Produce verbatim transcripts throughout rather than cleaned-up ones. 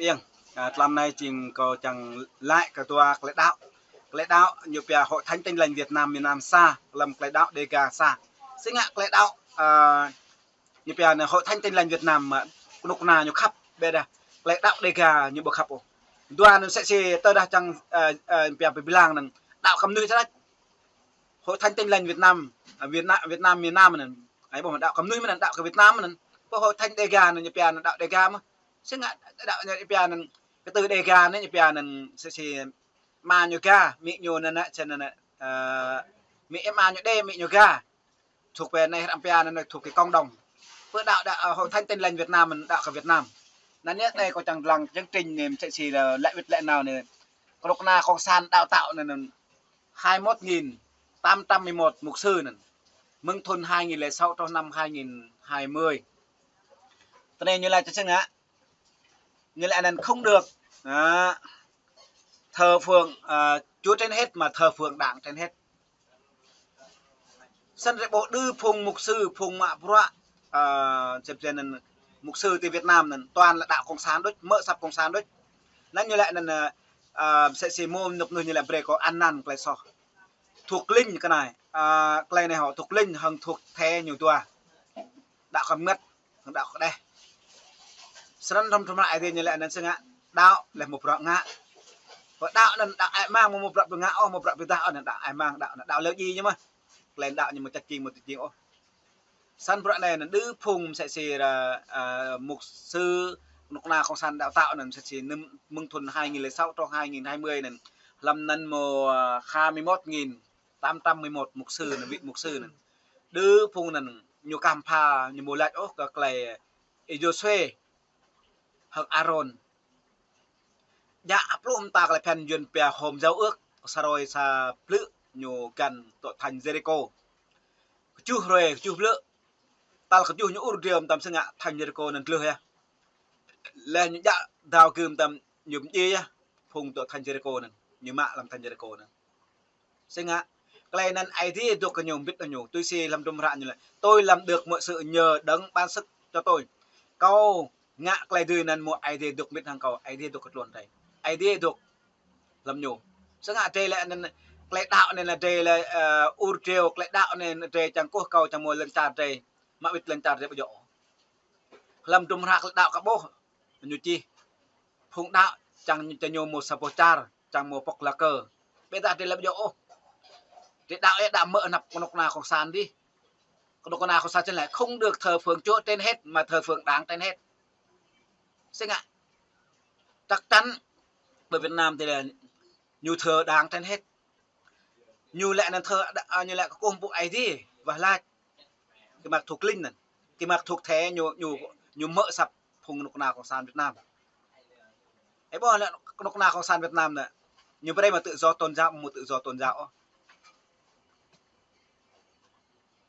Ơ, tlam anai jing kâo čang laĭ kơ dua tơlơi đaŏ. Tơlơi đaŏ ñu pia Hội Thánh Tin Lành Việt Nam miền Nam sa, lăm tơlơi đaŏ Đêga sa. Sĭt ngă tơlơi đaŏ, ơ, ñu pia anai Hội Thánh Tin Lành Việt Nam mă kơnuk kơna ñu khăp, ƀiădah tơlơi đaŏ Đêga ñu ƀu khăp ôh. Dua anŭn sĕ si tơdah čang, ơ, ơ, pia pơblang anŭn đaŏ kơ mơnuih tơlơi Hội Thánh Tin Lành Việt Nam, ơ, Việt Nam, Việt Nam miền Nam anŭn. Ai ƀuh đaŏ kơ mơnuih mơ̆n, đaŏ kơ Việt Nam mơ̆n. Pơ Hội Thánh Đêga anŭn ñu pia anŭn đaŏ Đêga mơ̆n. Sĭt ngă đaŏ ñu pia anŭn, kơ tơlơi Đêga anŭn ñu pia anŭn sĕ si ama ñu Ga, amĭ ñu anŭn, anŭn, čang anŭn, ơ, amĭ, ama ñu Đê, amĭ ñu Ga. Thuộc về anai hrăm pia anŭn thuộc cái cộng đồng. Pơ đaŏ, đaŏ, ơ, Hội Thánh Tin Lành Việt Nam mơ̆n, đaŏ kơ Việt Nam. Anŭn yơh anai kâo čang lăng chương trình anai sĕ si lĕ, lĕ wĭt lĕ nao anai. Kơnuk kơna cộng sản đào tạo anŭn, anŭn hai mươi mốt nghìn tám trăm mười một mục sư anŭn. Mơ̆ng thun hai nghìn lẻ sáu truh năm hai nghìn hai mươi. Tơ anai ñu laĭ čang sĭt ngă. Ñu laĭ anŭn không được, ơ, thờ phượng, ơ, Chúa trên hết mà thờ phượng Đảng trên hết. Sĭt rai ƀuh đơ phung mục sư, phung mă bruă, ơ, sĕ si anŭn mục sư ti Việt Nam anŭn toàn là đạo cộng sản đôč, mơ̆ săp cộng sản đôč. Anŭn ñu laĭ anŭn, ơ, ơ, sĕ si mơ̆ nŭp nŭn ñu laĭ brơi kơ anăn tơlơi soh. Thuộc linh kơ anai, ơ, tơlơi anai hŏ thuộc linh hăng thuộc thể ñu dua. Đaŏ kơ mơngăt, đaŏ kơ đeh. Srăn hrăm hrăm Aê Diê ñu laĭ anŭn sĭt ngă, đaŏ lĕ mơ̆ bruă ngă. Pơ đaŏ anŭn đaŏ ai mang mơ̆ bruă ƀu ngă ôh, mơ̆ bruă ƀu dah ôh, anŭn đaŏ ai mang, đaŏ anŭn đaŏ lĕ djai ñu mơ̆n. Tơlơi đaŏ ñu mơ̆ čăt jing mơ̆ tơjing ôh. Săn bruă anai anŭn đơ phung sĕ si, ơ, ơ, mục sư, kơnuk kơna cộng sản đào tạo anŭn sĕ si năm, mơ̆ng thun hai nghìn lẻ sáu truh hai nghìn hai mươi anŭn. Lăm anŭn mơ̆, ơ, hai mươi mốt nghìn tám trăm mười một mục sư anŭn, vị mục sư anŭn. Đơ phung anŭn ñu kăm pha, ñu ƀu laĭ ôh kơ tơlơi Ơ Yôsuê hăng Arôn. Djă pluh mơta tơlơi phiăn Yuan pia hôm giao ước, sa hrơi sa blư̆ ñu găn tŏ thành Yêrikô. Kơjuh hrơi, kơjuh blư̆. Tal kơjuh ñu ur driâo mơtam sĭt ngă thành Yêrikô anŭn glưh yơh. Laih ñu djă dao gưm mơtam ñu pơdjai yơh, phung tŏ thành Yêrikô anŭn, ñu mă lăm thành Yêrikô anŭn. Sĭt ngă, tơlơi anŭn Aê Diê dŏ kơ ñu, mbĭt hăng ñu. Tui si lăm hrăm hră ñu laĭ: "Tôi làm được mọi sự nhờ Đấng ban sức cho tôi." Kâo ngă tơlơi dưi anŭn mơ̆ Aê Diê dŏ mbĭt hăng kâo, Aê Diê dŏ kơ tơlơi anŭn. Aê Diê dŏ lăm ñu. Sĭt ngă drei lĕ anŭn, tơlơi đaŏ anŭn lĕ drei lĕ, ơ, ur driâo, tơlơi đaŏ anŭn drei čang kơkuh kâo čang mơ̆ lŏn čar drei mă wĭt lŏn čar drei ƀu djơ̆. Lăm hrăm hră tơlơi đaŏ kơ ƀuh ñu čih. Phung đaŏ čang ñu, čang ñu mơ̆ sa boh čar, čang mơ̆ pŏk la kơ. Ƀiădah drei lĕ ƀu djơ̆ ôh. Drei đaŏ yơh đaŏ mơ̆ anăp kơnuk kơna cộng sản dih. Kơnuk kơna cộng sản sĭt laĭ không được thờ phượng Chúa trên hết mà thờ phượng Đảng trên hết. Sĭt ngă. Chắc chắn ƀơi Việt Nam thì là ñu thờ Đảng trên hết. Ñu lĕ anŭn thơ, ơ, ñu lĕ kơkuh pơpŭ Aê Diê, wah lač. Kơ mă thuộc linh anŭn. Kơ mă thuộc thể ñu, ñu, ñu mơ̆ săp phung kơnuk kơna cộng sản Việt Nam. Ơ ƀuh lĕ kơnuk kơna cộng sản Việt Nam anŭn. Ñu brơi mă tự do tôn giáo, mơ̆ tự do tôn giáo ôh.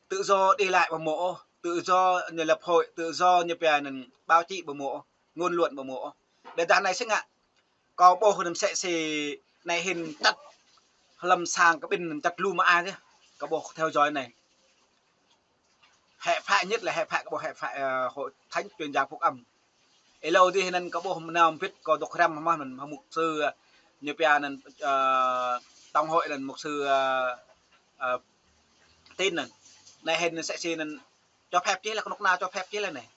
Tự do đi lại ƀu mơ̆ ôh. Tự do ñu lập hội, tự do ñu pia anŭn báo chí ƀu mơ̆ ôh. Ngôn luận ƀu mơ̆ ôh. Ƀiădah anai sĭt ngă. Kâo ƀuh anŭn sĕ si anai hĭn čăt lăm sang kơ ƀing anŭn čăt lu mă ai yơh. Kâo ƀuh theo dõi anai. Hệ phái nhất là hệ phái, kâo ƀuh hệ phái, ơ, Hội Thánh Truyền Giáo Phúc Âm. Êlâo dih anŭn kâo ƀuh mơnao mbĭt kâo dŏ hrăm hmâo anŭn, hmâo mục sư, ơ, ñu pia anŭn, ơ, tổng hội anŭn mục sư, ơ, ơ, Tin anŭn. Anai hĭn sĕ si anŭn cho phép čih lĕ, kơnuk kơna cho phép čih lĕ anai.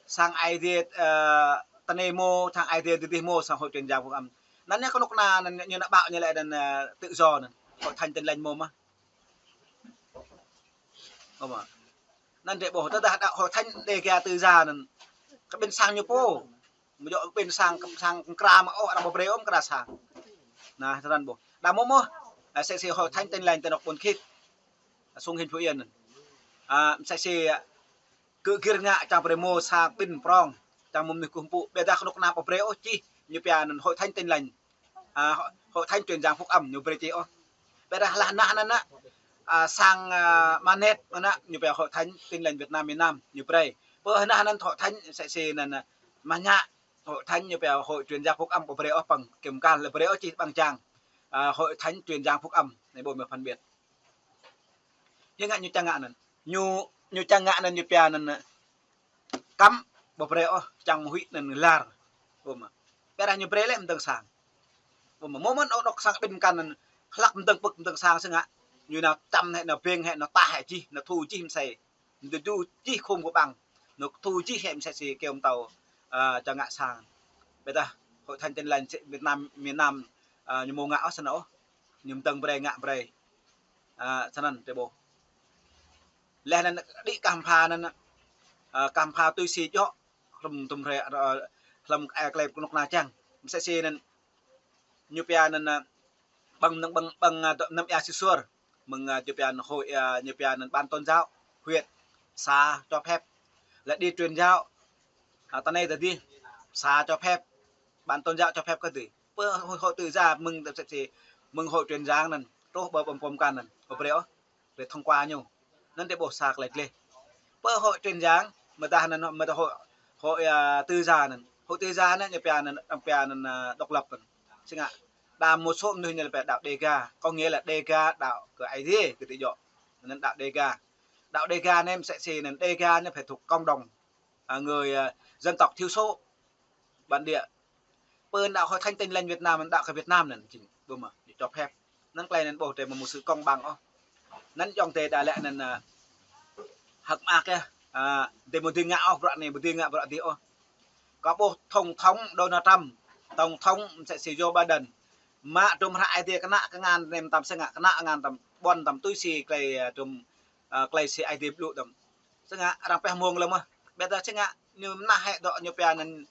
Sang Aê Diê, ơ, tơ anai mơ̆, sang Aê Diê dih dih mơ̆, sang Hội Truyền Giáo Phúc Âm. Anŭn ñu kơnuk kơna anŭn ñu nao ƀaŏ ñu lĕ anŭn, ơ, tự do anŭn. Hội Thánh Tin Lành mơ̆ mă. Ơ mă. Anŭn drei ƀuh tơdah đaŏ Hội Thánh Đêga tự do anŭn. Kơ ƀing sang ñu pô. Mơ̆ djơ̆ ƀing sang, sang kra mă ôh, arăng ƀu brơi ôh kra sang. Anai, tơdang ƀuh. Đa mơ̆ mơ̆, ơ, sĕ si Hội Thánh Tin Lành tơ anŏ ƀôn Khit. Sung hĭn Phú Yên. Ơ, sĕ si, ơ, kơ gir ngă čang brơi mơ̆ sang ƀing prong, čang mơ̆ mơnuih kơkuh pơpŭ, ƀiădah kơnuk kơna ƀu brơi ôh čih, ñu pia anŭn Hội Thánh Tin Lành. Ơ, Hội, Hội Thánh Truyền Giáo Phúc Âm, ñu brơi čih ôh. Ƀiădah lah nah anŭn, ơ, sang, ơ, Manet anŭn, ñu pia Hội Thánh Tin Lành Việt Nam miền Nam, ñu brơi. Pơ nah anŭn Hội Thánh sĕ si anŭn, ơ, mă ñă Hội Thánh ñu pia Hội Truyền Giáo Phúc Âm ƀu brơi ôh păng, kơmkal lĕ brơi ôh čih ƀăng jang. Ơ, Hội Thánh Truyền Giáo Phúc Âm, anai ƀuh mơ̆ phân biệt. Ñu ngă, ñu čang ngă anŭn. Ñu, ñu čang ngă anŭn ñu pia anŭn, ơ, cấm ƀu brơi ôh, čang mơ̆ huĭ anŭn lar. Ƀu mă. Ƀiădah ñu brơi lĕ mơdơ̆ng sang. Ƀu mă. Mơ̆n ôh dŏ sang ƀing kăn anŭn, hlăk mơdơ̆ng pơ̆k mơdơ̆ng sang sơngă. Ñu nao čăm hĕ, nao ƀing hĕ, nao tah hĕ jih, nao thu jih mơsĕ. Nao dŏ jih khŏm kơ ƀăng. Nao thu jih hĕ mơsĕ si kơyâo mơtâo, ơ, čang ngă sang. Ƀiădah Hội Thánh Tin Lành Việt Nam, miền Nam, ơ, ñu mơ̆ ngă ôh snăn ôh. Ñu mơdơ̆ng brơi ngă brơi. Ơ, snăn tơƀuh. Laih anŭn đĭ kah pha anŭn, ơ, kah pha tui si djŏ, hlăm tơm hrơi, ơ, hlăm, ơ, klei kơnuk kơna čang. Mơsĕ si anŭn, ñu pia anŭn, ơ, ƀăng, ƀăng, ƀăng, ơ, dŏ năm ia si suôr. Mơ̆ng, ơ, ñu pia anŭn hội, ơ, ñu pia anŭn ban tôn giáo, huyện, xã cho phép. Laih đi truyền giáo, ơ, ta anai ta adih, xã cho phép, ban tôn giáo cho phép kơ adih. Pơ hội, hội tự do mơ̆ng, mơ̆ng hội truyền giáo anŭn, truh ƀơi ƀăm pom kăn anŭn, ƀu brơi ôh. Brơi thông qua ñu. Anŭn tơƀuh sa klei gleh. Pơ hội truyền giáo, mơ̆ dah anŭn, mơ̆ dah hội, hội, ơ, tự do anŭn. Hội tự do anŭn, ñu pia anŭn, pia anŭn, ơ, độc lập anŭn. Sơngă. Đa một số mơnuih ñu pia đạo Đêga. Có nghĩa là Đêga đạo kơ Aê Diê, kơ tự do. Anŭn đạo Đêga. Đạo Đêga anŭn mơsĕ si anŭn Đêga anŭn phải thuộc cộng đồng, ơ, người, ơ, dân tộc thiểu số bản địa. Pơ đạo Hội Thánh Tin Lành Việt Nam, đạo kơ Việt Nam anŭn, chính, ƀu mă, ñu cho phép. Anŭn klei anŭn ƀuh tơlơi mơ̆ một sự công bằng ôh. Anŭn yŏng tơlơi đa lĕ anŭn, ơ, hơ̆k mơak yơh, ơ, tơlơi mơ̆ dưi ngă ôh, bruă anai, mơ̆ dưi ngă bruă adih ôh. Kâo ƀuh Tổng thống Donald Trump, Tổng thống mơsĕ si Joe Biden. Mă tơm hră Aê Diê kơnăl kơ ngăn anai mơtam sơngă, kơnăl ngăn tơm, ƀuăn tơm tui si klei, ơ, tơm, ơ, klei si Aê Diê blŭ tơm. Sơngă, arăng pĕh mông lơ̆m mơ̆. Ƀiădah sơngă, ñu mơnah hĕ dŏ ñu pia anŭn,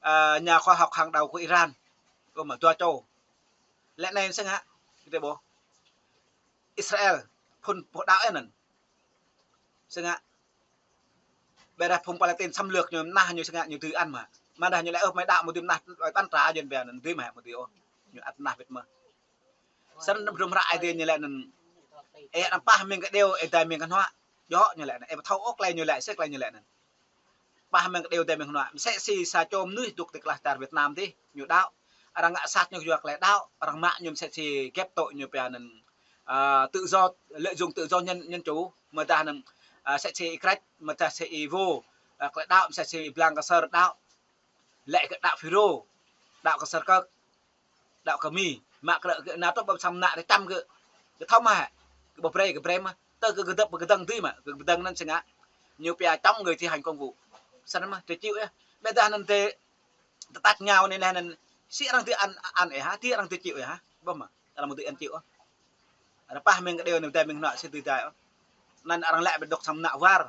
ơ, nhà khoa học hàng đầu của Iran. Ƀu mă, dua čô. Laih anai sơngă, tơƀuh. Israel, phŭn pô đaŏ anŭn. Sơngă. Ƀiădah phung Palestine xâm lược ñu mơnah ñu sơngă ñu dưi ăn mă. Mơ̆ dah ñu laĭ ôh mơi đaŏ mơ̆ dưi mơnah, ƀăn tra jên ƀiă anŭn dưi mă mơ̆ dưi ôh. Ñu ăt mơnah wĭt mơ̆. Snăn tơm hră Aê Diê ñu laĭ anŭn. Ih arăng pah mơ̆ng kơđiâo, ih dai mơ̆ng kơnuă. Djơ̆ ñu laĭ anŭn. Ih ƀu thâo ôh klei ñu laĭ, sĭt klei ñu laĭ anŭn. Pah mơ̆ng kơđiâo dai mơ̆ng kơnuă. Mơsĕ si sa čô mơnuih dŏ ti klah čar Việt Nam adih, ñu đaŏ. Arăng ngă sat ñu yua klei đaŏ, arăng mă ñu mơsĕ si ghép tội ñu pia anŭn, ơ, tự do, lợi dụng tự do nhân, dân chủ, mơ̆ dah anŭn, ơ, mơsĕ si ih krĕč, mơ̆ dah si ih vô, ơ, klei đaŏ, mơsĕ si ih blang kơsơr đaŏ. Lĕ kơ đaŏ Fulro, đaŏ kơsơr kơk, đaŏ kơ Mi, mă krư̆ kơ anŭn tŏ ƀăm sang mơnă tơčăm kơ, kơ thâo mă hĕ, kơ ƀu brơi, kơ brơi mơ̆, tơ kơ kơdŏp kơdơ̆ng dưi mă, kơ kơdơ̆ng anŭn sơngă, ñu pia chống người thi hành công vụ. Snăn mơ̆, tơ chịu yơh. Ƀiădah anŭn tơ, tơ tăt ngao anai laih anŭn, sĭt arăng dưi ăn, ăn ih hă, sĭt arăng dưi chịu ih hă, ƀu mă, arăng ƀu dưi ăn chịu ôh. Arăng pah mơ̆ng kơđiâo anŭn dai mơ̆ng kơnuă sĭt dưi dai ôh. Anŭn arăng laĭ ƀu dŏ sang mơnă war.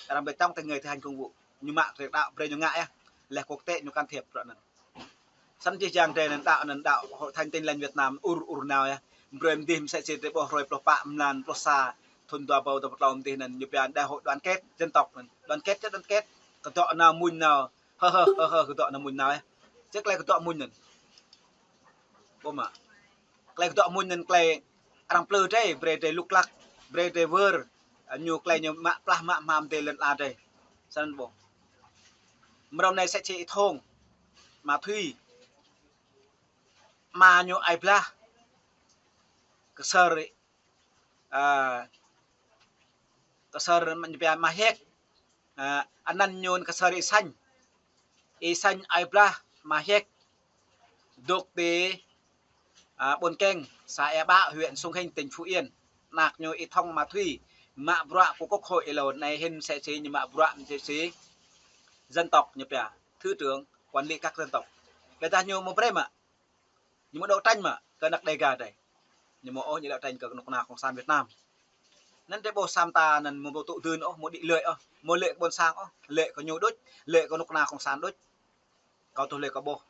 Arăng ƀu chống tơ người thi hành công vụ. Ñu mă tơlơi đaŏ brơi ñu ngă yơh. Laih quốc tế ñu can thiệp bruă anŭn. Snăn jih jang drei anŭn đaŏ, anŭn đaŏ Hội Thánh Tin Lành Việt Nam ur ur nao yơh. Brơi mơ̆ dih mơsĕ si drei ƀuh hrơi pluh pă mlan pluh sa thŭn dua ƀâo dua pluh tlâo mơ̆ dih anŭn ñu pia Đại hội đoàn kết dân tộc anŭn. Đoàn kết chứ đoàn kết. Kơdŏ nao mŭñ nao. Hơ hơ hơ hơ kơdŏ nao mŭñ nao yơh. Sĭt klei kơdŏ mŭñ anŭn. Ƀu mă. Klei kơdŏ mŭñ anŭn klei arăng plư drei, brơi drei lŭk lăk, brơi drei wơr, ơ, ñu klei ñu mă plah mă hmam drei lŏn ala drei. Snăn ƀuh. Mrâo anai mơsĕ si Y Thông, Ma Thúy, ama ñu ai blah, kơsơr, ơ, kơsơr ñu pia Ma Hiek, ơ, anăn ñu kơsơr Y Sanh. Y Sanh ai blah Ma Hiek. Dŏ ti, ơ, ƀuôn Keng, xã Ea Bă, huyện Sông Hinh, tỉnh Phú Yên. Anak ñu Y Thông Ma Thúy, mă bruă kơ quốc hội êlâo anai hĭn mơsĕ si ñu mă bruă mơsĕ si dân tộc ñu pia, thứ trưởng quản lý các dân tộc. Ƀiădah ñu mơ̆ brơi mă. Ñu mơ̆ đấu tranh mă kơ anak Đêga drei. Ñu mơ̆ ôh ñu đấu tranh kơ kơnuk kơna cộng sản Việt Nam. Anŭn drei ƀuh sa mta anŭn mơ̆ ƀu tŭ dưn ôh, mơ̆ đĭ lợi ôh, mơ̆ lợi kơ ƀôn sang ôh, lợi kơ ñu đôč, lợi kơ kơnuk kơna cộng sản đôč. Kâo tuh lĕ kâo ƀuh.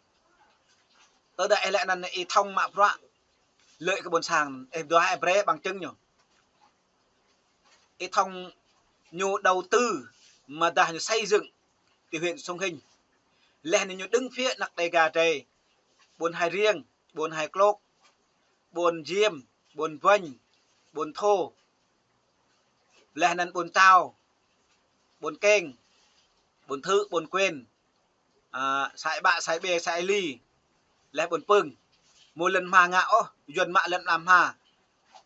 Tơdah ih lĕ anăn Y Thông mă bruă, lợi kơ ƀôn sang, ih dŏ ih brơi bằng chứng ñu. Y Thông ñu đầu tư, mơ̆ dah ñu xây dựng ti huyện Sông Hinh. Laih anŭn ñu đứng phía anak Đêga drei, ƀuôn Hai Riêng, ƀuôn Hai Klôk, ƀuôn Diêm, ƀuôn Vênh, ƀuôn Thô. Laih anŭn ƀuôn Tao, ƀuôn Keng, ƀuôn Thư̆, ƀuôn Quyền, ơ, xã Ea Bă, xã Ea Bê, xã Ea Li, laih ƀuôn Pưng. Mơ̆ lŏn hma ngă ôh, Yuăn mă lŏn ala hma.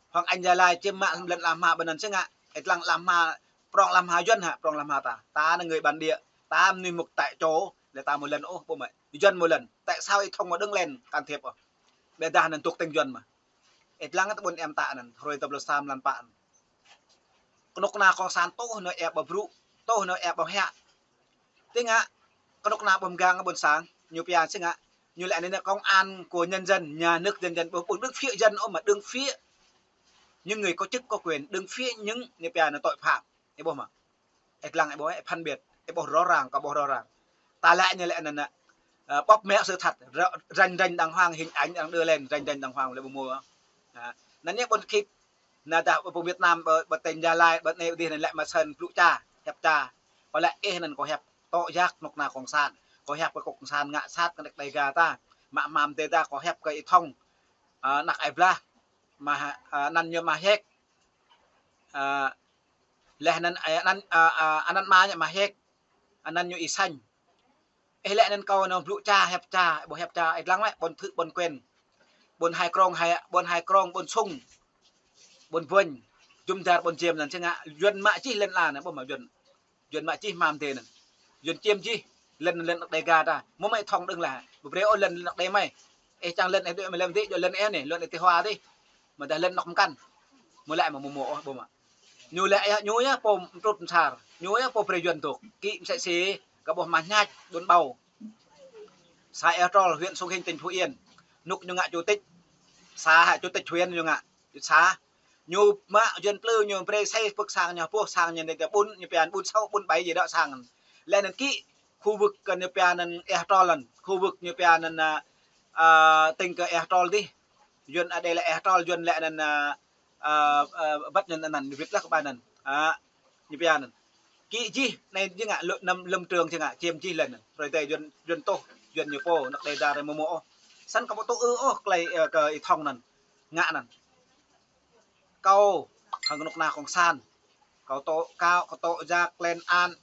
Hoàng Anh Gia Lai chiếm mă lŏn ala hma ƀơi anŭn sơngă. Ih lăng ala hma, prŏng ala hma Yuăn hă, prŏng ala hma ta. Ta anŭn người bản địa, ta mơnuih mŭk tại chỗ, laih ta mơ̆ lŏn ôh, ƀu mă. Yuan mơ̆ lŏn. Tại sao Y Thông mơ̆ đừng lên can thiệp ôh? Ƀiădah anŭn dŏ tơ̆ng Yuan mơ̆. Ih lăng tơ ƀôn em ta anŭn, hrơi tơpluh sa mlan pă anŭn. Kơnuk kơna cộng sản tuh nao ĕp ƀu brŭ, tuh nao ĕp ƀu hĕ. Tơ ngă, kơnuk kơna ƀu mgang ƀôn sang, ñu pia sĭt ngă, ñu lĕ anai công an của nhân dân, nhà nước nhân dân, ƀu, ƀu đương phia dân ôh mơ̆ đương phia những người có chức có quyền, đương phia những ñu pia anŭn tội phạm. Ih ƀuh mơ̆. Ih lăng ih ƀuh, ih phân biệt, ih ƀuh rõ ràng, kâo ƀuh rõ ràng. Ta lĕ ñu lĕ anŭn, ơ, bộc lộ sự thật, ră-, rành rành đàng hoàng, hình ảnh đang đưa lên, rành rành đàng hoàng lĕ ƀu mơ̆. Ă, anŭn ñu ƀôn khip, anŭn dah ƀôn Việt Nam, ƀôn, ƀôn tỉnh Gia Lai, ƀôn anai ƀôn adih anŭn lĕ mă sơ̆n blŭ ča, hiăp ča. Kâo lĕ ih anŭn kâo hiăp tŏ jak kơnuk kơna cộng sản. Kâo hiăp kơ cộng sản ngă sat kơ anăk Đêga ta. Mă hmam tê ta kâo hiăp kơ Y Thông. Ă, anăk ai blah. Mă, ă, anăn ñu mă hek. Ă, leh anăn, ă, anăn, ă, ă, anăn mă ñu mă hek. Anăn ñu Y Sanh. Ih lĕ anŭn kâo anŭn blŭ ča, hiăp ča, ƀu hiăp ča, ih lăng lĕ, ƀôn Thư̆, ƀôn Kuên. Ƀôn Hai Krông, Hai, ƀôn Hai Krông, ƀôn Sung. Ƀôn Buñ, jum dar ƀôn Jem anŭn sĭt ngă, Yuan mă čih lŏn ala anŭn, ƀuh mơ̆ Yuan. Yuan mă čih hmam tê anŭn. Yuan čiêm čih, lŏn, lŏn anăk Đêga ta. Mơ̆ mơi Thông đừng lĕ, ƀu brơi ôh lŏn anăk Đê mơi. Ih čang lŏn ih dŏ mă lăm tê, dŏ lŏn ih anai, lŏn ih tơ hua tê. Mơ̆ dah lŏn anŏk mơkăn. Mơ̆ lĕ mơ̆ mơ̆ mơ̆ ôh, ƀuh mơ̆. Ñu lĕ yơh, ñu yơh pô mtrŭt msar. Ñu yơh pô brơi Yuan dŏ. Kĭ msĕ si, kơ ƀuh mă Hnhač, ƀôn Ƀâo. Xã Ea Trol, huyện Sông Hinh, tỉnh Phú Yên. Anŭn ñu ngă chủ tịch. Xã hă chủ tịch huyện ñu ngă. Xã. Ñu mă Yuan plư ñu brơi xây pơ̆k sang ñu, pô sang ñu anai ta ƀun, ñu pia ƀun sáu, ƀun bảy gì đó sang. Lĕ anŭn kĭ khu vực kơ ñu pia anŭn Ea Trol anŭn. Khu vực ñu pia anŭn, ă, ă, tỉnh kơ Ea Trol adih. Yuan adih lĕ Ea Trol, Yuan lĕ anŭn, ă, ă, ă, băt anŭn anăn, wĭt lah kơ ƀai anŭn. Ă, ñu pia anŭn. Kĭ čih, anai jing ngă lŏ năm lâm trường jing ngă, čiêm čih lŏn anŭn. Hrơi tê Yuan, Yuan tuh, Yuan ñu pô, anăk Đêga ta mơ̆ mơ̆ ôh. Săn kâo ƀu tŭ ư ôh, tơlơi, ơ, kơ Y Thông anŭn. Ngă anŭn. Kâo, hăng kơnuk kơna cộng sản. Kâo tŏ, kâo, kâo tŏ jak lŏn an.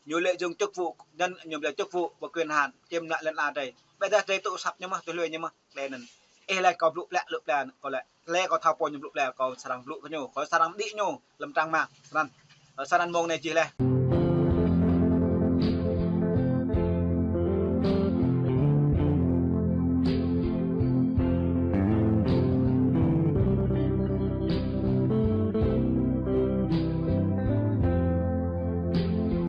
Ñu lợi dụng chức vụ, nhân, ñu lợi chức vụ, và quyền hạn, čiêm ngă lŏn ala drei. Ƀiădah drei tŭ săp ñu mơ̆, tŭ lui ñu mơ̆, lĕ anŭn. Ih lĕ kâo blŭ plĕ, blŭ plĕ, kâo lĕ. Lĕ kâo thâo pô ñu blŭ plĕ, kâo srăng blŭ kơ ñu, kâo srăng đĭ ñu, lăm trang mạng, srăng. Ơ, srăng mơ̆ng anai čih lĕ.